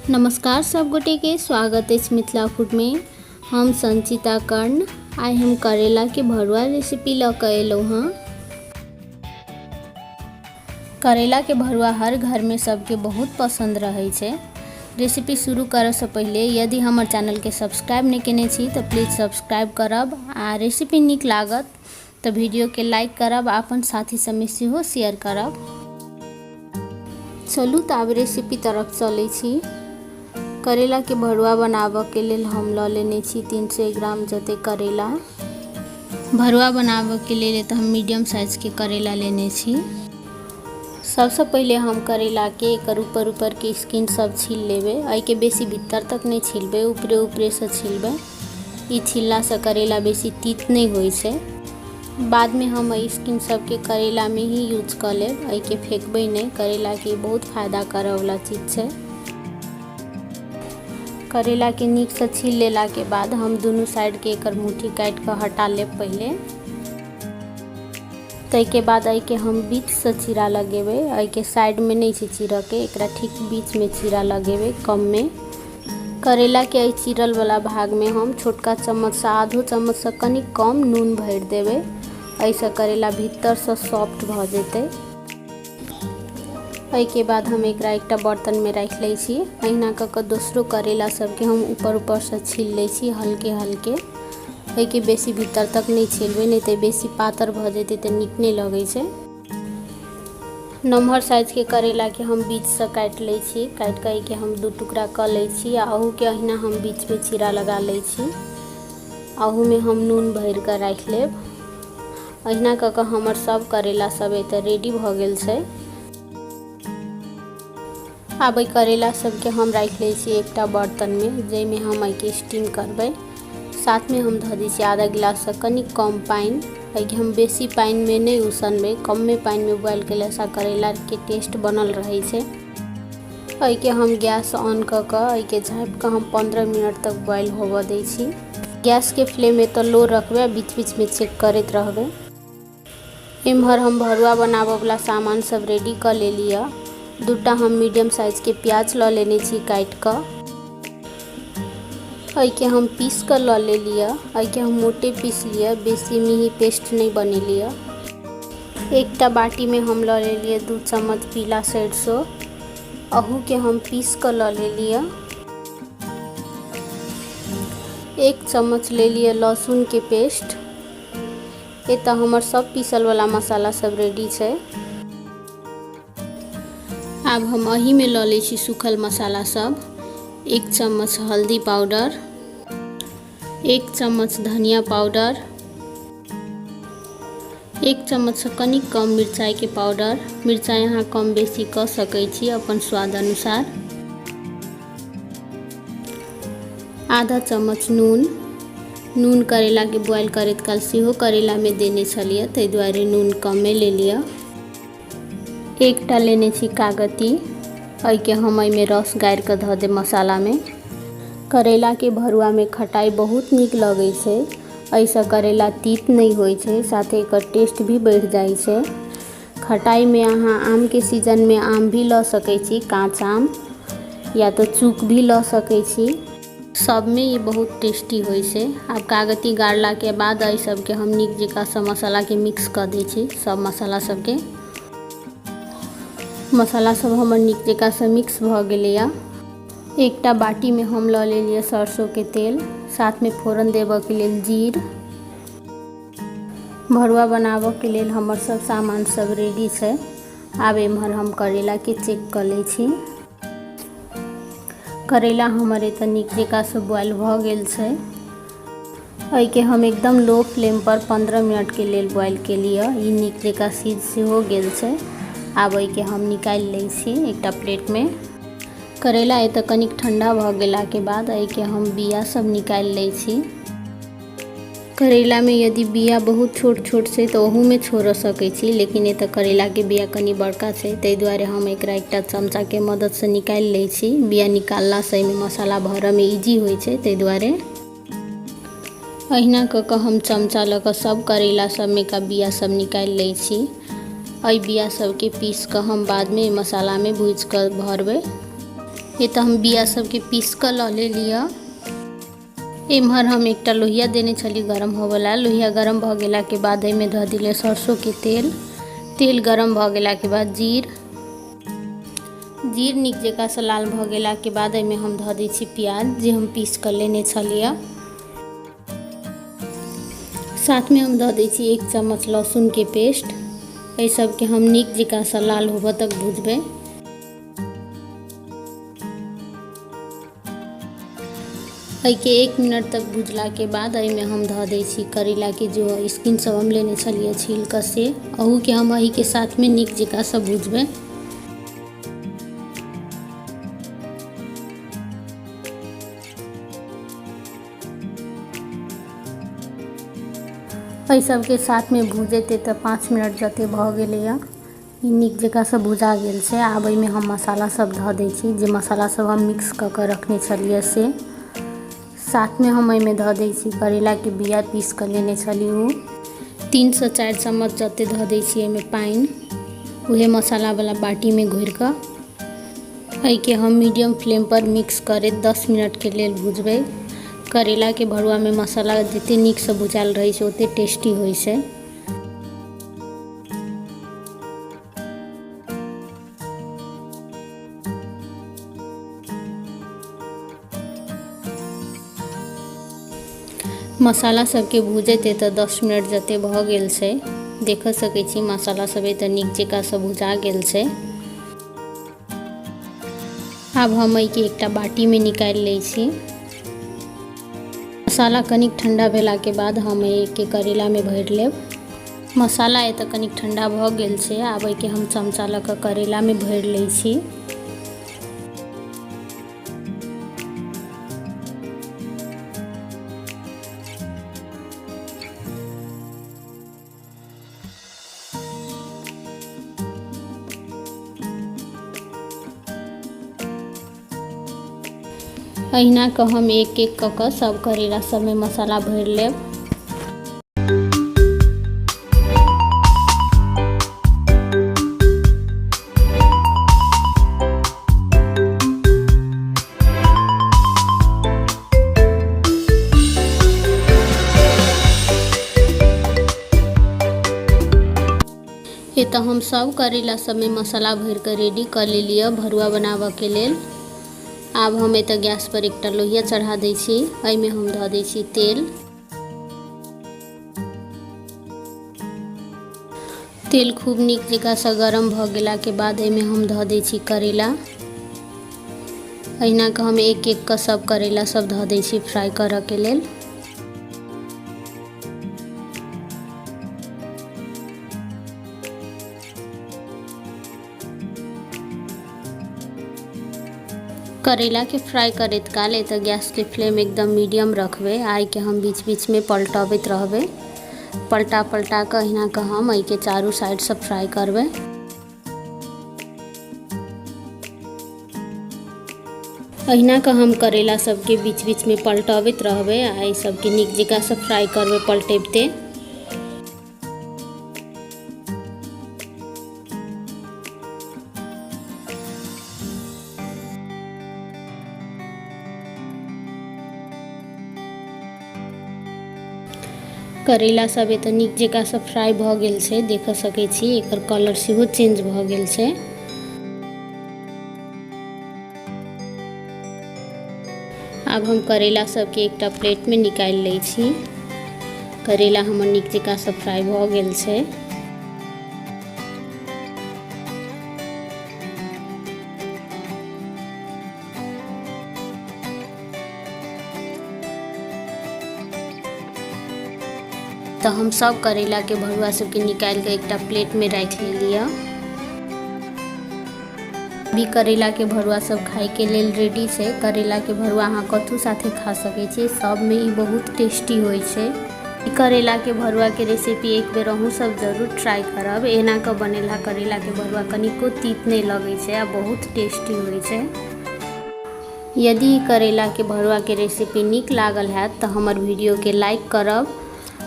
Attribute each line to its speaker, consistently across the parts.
Speaker 1: नमस्कार सब गोटे के स्वागत अछि मिथिला फूड में। हम संचिता कर्ण आइ हम करेला के भरुआ रेसिपी लऽ के एलहुँ हँ। करेला के भरुआ हर घर में सबके बहुत पसंद रहै छै। रेसिपी शुरू करऽसँ पहिले यदि हमर चैनलके सब्सक्राइब नहि केने छी तऽ प्लीज सब्सक्राइब करब आ रेसिपी नीक लागत तऽ वीडियोके लाइक करब आ अपन साथी सबमे सेहो शेयर करब। चलू तऽ आब रेसिपी तरफ चलै छी। करेलाके भरुआ बनाबऽके लेल हम लऽ लेने छी 300 ग्राम जते करेला। भरुआ बनाबऽके लेल एतऽ हम मीडियम साइजके करेला लेने छी। सबसँ पहिले हम करेलाके एकर ऊपर ऊपरके स्किन सब छील लेबै। एहिके बेसी भीतर तक नहि छिलबै, ऊपरे ऊपरेसँ छिलबै। ई छिललासँ करेला बेसी तीत नहि होइ छै। बादमे हम एहि स्किन सबके करेलामे ही यूज कऽ लेब, एहिके फेकबै नहि। करेलाके बहुत फायदा करऽवला चीज छै। करेलाके नीकसँ छील लेलाके बाद हम दुनू साइडके एकर मुट्ठी काटि कऽ हटा लेब पहिले। ताहिके बाद एहिके हम बीचसँ चीरा लगेबै। एहिके साइडमे नहि छै चीरऽके, एकरा ठीक बीचमे चीरा लगेबै कममे। करेलाके एहि चीरलवला भागमे हम छोटका चम्मचसँ आधो चम्मचसँ कनि कम नून भरि देबै। एहिसँ करेला भीतरसँ सॉफ्ट भऽ जेतै। एहिके बाद हम एकरा एकटा बर्तनमे राखि लै छी। अहिना कऽ कऽ दोसरो करेला सबके हम ऊपर ऊपरसँ छील लै छी हल्के हल्के। एहिके बेसी भीतर तक नहि छिलबै, नहि तऽ बेसी पातर भऽ जेतै तऽ नीक नहि लगै छै। नमहर साइजके करेलाके हम बीचसँ काटि लै छी। काटि कऽ एहिके हम 2 टुकड़ा कऽ लै छी आ अहूके अहिना हम बीचमे चीरा लगा लै छी। अहूमे हम नून भरि कऽ राखि लेब। अहिना कऽ कऽ हमर सब करेला सब एतऽ रेडी भऽ गेल छै। आब एहि करेला सबके हम राखि लै छी एकटा बर्तनमे, जाहिमे हम एहिके स्टीम करबै। साथमे हम धऽ दै छी आधा गिलाससँ कनि कम पानि। एहिके हम बेसी पानिमे नहि उसनबै, कमे पानिमे बॉयल केलासँ करेलाके टेस्ट बनल रहै छै। एहिके हम गैस ऑन कऽ कऽ एहिके झाँपि कऽ हम 15 मिनट तक बॉयल होबऽ दै छी। गैसके फ्लेम एतऽ लो रखबै आ बीच बीचमे चेक करैत रहबै। एम्हर हम भरुआ बनाबऽवला सामान सब रेडी कऽ लेली हँ। 2टा हम मीडियम साइजके प्याज लऽ लेने छी काटि कऽ। एहिके हम पीस कऽ लऽ लेली हँ। एहिके हम मोटे पीस लिअ, बेसी मिही पेस्ट नहि बनेली हँ। एकटा बाटीमे हम लऽ लेलियै 2 चम्मच पीला सरिसो, अहूके हम पीस कऽ लऽ लेलियै। 1 चम्मच लेलियै लहसुनके पेस्ट। एतऽ हमर सब पीसलवला मसाला सब रेडी छै। आब हम एहिमे लऽ लै छी सूखल मसाला सब। 1 चम्मच हल्दी पाउडर, 1 चम्मच धनिया पाउडर, 1 चम्मचसँ कनि कम मिरचाइके पाउडर। मिरचाइ अहाँ कम बेसी कऽ सकै छी अपन स्वाद अनुसार। आधा चम्मच नून। नून करेलाके बॉयल करैत काल सेहो करेलामे देने छलियै, ताहि दुआरे नून कमे लेलियै। एकटा लेने छी कागती, एहिके हम एहिमे रस गाड़ि कऽ धऽ देब मसालामे। करेलाके भरुआमे खटाइ बहुत नीक लगै छै। एहिसँ करेला तीत नहि होइ छै, साथे एकर टेस्ट भी बढ़ि जाइ छै। खटाइमे अहाँ आमके सीजनमे आम भी लऽ सकै छी, काँच आम या तऽ चूक भी लऽ सकै छी। सबमे ई बहुत टेस्टी होइ छै। आब कागती गाड़लाके बाद एहि सबके हम नीक जकाँसँ मसालाके मिक्स कऽ दै छी। सब मसाला सबके मसाला सब हमर नीक जकाँसँ मिक्स भऽ गेलैए। एकटा बाटीमे हम लऽ लेलियै सरसोके तेल, साथमे फोरन देबऽके लेल जीर। भरुआ बनाबऽके लेल हमर सब सामान सब रेडी छै। आब एम्हर हम करेलाके चेक कऽ लै छी। करेला हमर एतऽ नीक जकाँसँ बॉयल भऽ गेल छै। एहिके हम एकदम लो फ्लेम पर 15 मिनटके लेल बॉयल केलियै। ई नीक जकाँ सीज सेहो गेल छै। आब एहिके हम निकालि लै छी एकटा प्लेटमे। करेला एतऽ कनिक ठण्डा भऽ गेलाके बाद एहिके हम बिया सब निकालि लै छी। करैलामे यदि बिया बहुत छोट छोट छै तऽ ओहूमे छोड़ऽ सकै छी, लेकिन एतऽ करैलाके बिया कनि बड़का छै, ताहि दुआरे हम एकरा एकटा चमचाके मददसँ निकालि लै छी। बिया निकाललासँ एहिमे मसाला भरऽमे इजी होइ छै, ताहि दुआरे अहिना कऽ कऽ हम चमचा लऽ कऽ सब करैला सबमे का बिया सब निकालि लै छी। एहि बिया सबके पीस कऽ हम बादमे मसालामे भूजि कऽ भरबै। एतऽ हम बिया सबके पीस कऽ लऽ लेलियै। एम्हर हम एकटा लोहिया देने छली गरम होबऽला। लोहिया गरम भऽ गेलाके बाद एहिमे धऽ देलियै सरसोके तेल। तेल गरम भऽ गेलाके बाद जीर। जीर नीक जकाँसँ लाल भऽ गेलाके बाद एहिमे हम धऽ दै छी प्याज जे हम पीस कऽ लेने छलियै। साथमे हम धऽ दै छी 1 चम्मच लहसुनके पेस्ट। एहि सबके हम नीक जकाँसँ लाल होबऽ तक भुजबै। एहिके 1 मिनट तक भुजलाके बाद एहिमे हम धऽ दै छी करैलाके जो स्किन सब हम लेने छलियै छील कऽ से, अहूके हम एहिके साथमे नीक जकाँसँ भुजबै। एहि सबके साथमे भुजैत तऽ 5 मिनट जते भऽ गेलैए, ई नीक जकाँसँ भुजा गेल छै। आब एहिमे हम मसाला सब धऽ दै छी, जे मसाला सब हम मिक्स कऽ कऽ रखने छलियै से। साथमे हम एहिमे धऽ दै छी करैलाके बिया पीस कऽ लेने छली ओ। 3 से 4 चम्मच जते धऽ दै छी एहिमे पानि, उहे मसालावला बाटीमे घोरि कऽ। एहिके हम मीडियम फ्लेम पर मिक्स करैत 10 मिनटके लेल भुजबै। करैलाके भरुआमे मसाला जते नीकसँ भुजायल रहै छै ओते टेस्टी होइ छै। मसाला सबके भुजैत एतऽ 10 मिनट जते भऽ गेल छै। देख सकै छी मसाला सब एतऽ नीक जकाँसँ भुजा गेल छै। आब हम एहिके एकटा बाटीमे निकालि लै छी। मसाला कनिक ठंडा भेलाके बाद हम एहिके करैलामे भरि लेब। मसाला एतऽ कनिक ठंडा भऽ गेल छै। आब एहिके हम चमचा लऽ कऽ करैलामे भरि लै छी। अहिना कऽ हम एक एक कऽ कऽ सब करैला सबमे मसाला भरि लेब। एतऽ हम सब करैला सबमे मसाला भरि कऽ रेडी कऽ लेलियै भरुआ बनाबऽके लेल। आब हम एतऽ गैस पर एकटा लोहिया चढ़ा दै छी। एहिमे हम धऽ दै छी तेल। तेल खूब नीक जकाँसँ गरम भऽ गेलाके बाद एहिमे हम धऽ दै छी करैला। अहिना कऽ हम एक एक कऽ सब करैला सब धऽ दै छी फ्राई करऽके लेल। करैला के फ्राई करैत काल एतऽ गैस के फ्लेम एकदम मीडियम रखबै। आइके हम बीच बीच में पलटबैत रहबै। पलटा पलटा कऽ अहिना कऽ हम एहिके चारू साइडसँ फ्राई करबै। अहिना कऽ हम करैला सबके बीच बीच में पलटबैत रहबै आ एहि सबके नीक जकाँसँ फ्राई करबै पलटैबते। करैला सब एतऽ नीक जकाँसँ फ्राई भऽ गेल छै, देख सकै छी एकर कलर सेहो चेंज भऽ गेल छै। आब हम करैला सबके एकटा प्लेटमे निकालि लै छी। करैला हमर नीक जकाँसँ फ्राई भऽ गेल छै। तऽ हम सब करैलाके भरुआ सबके निकालि कऽ एकटा प्लेटमे राखि लेलियै। अभी करैलाके भरुआ सब खाइके लेल रेडी छै। करैलाके भरुआ अहाँ कथू साथे खा सकै छी, सबमे ई बहुत टेस्टी होइ छै। ई करैलाके भरुआके रेसिपी एक बेर अहूँ सब जरूर ट्राई करब। एना कऽ बनेला करैलाके भरुआ कनिको तीत नहि लगै छै आ बहुत टेस्टी होइ छै। यदि ई करैलाके भरुआके रेसिपी नीक लागल हैत तऽ हमर वीडियोके लाइक करब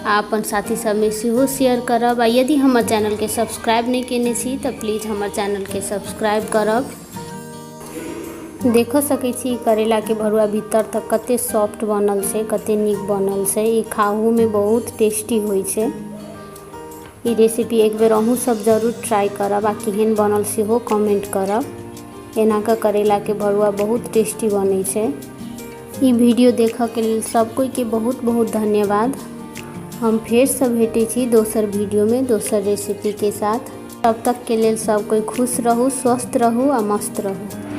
Speaker 1: आ अपन साथी सबमे सेहो शेयर करब। आ यदि हमर चैनलके सब्सक्राइब नहि केने छी तऽ प्लीज हमर चैनलके सब्सक्राइब करब। देखो सकै छी करैलाके भरुआ भीतर तक कते सॉफ्ट बनल छै, कते नीक बनल छै। ई खाहूमे बहुत टेस्टी होइ छै। ई रेसिपी एक बेर अहूँ सब जरूर ट्राई करब आ केहन बनल सेहो कमेंट करब। एना कऽ करैलाके भरुआ बहुत टेस्टी बनै छै। ई वीडियो देखऽके लेल सब कोइके बहुत बहुत धन्यवाद। हम फेरसँ भेटै छी दोसर वीडियोमे दोसर रेसिपीके साथ। तब तकके लेल सब कोइ खुश रहू, स्वस्थ रहू आ मस्त रहू।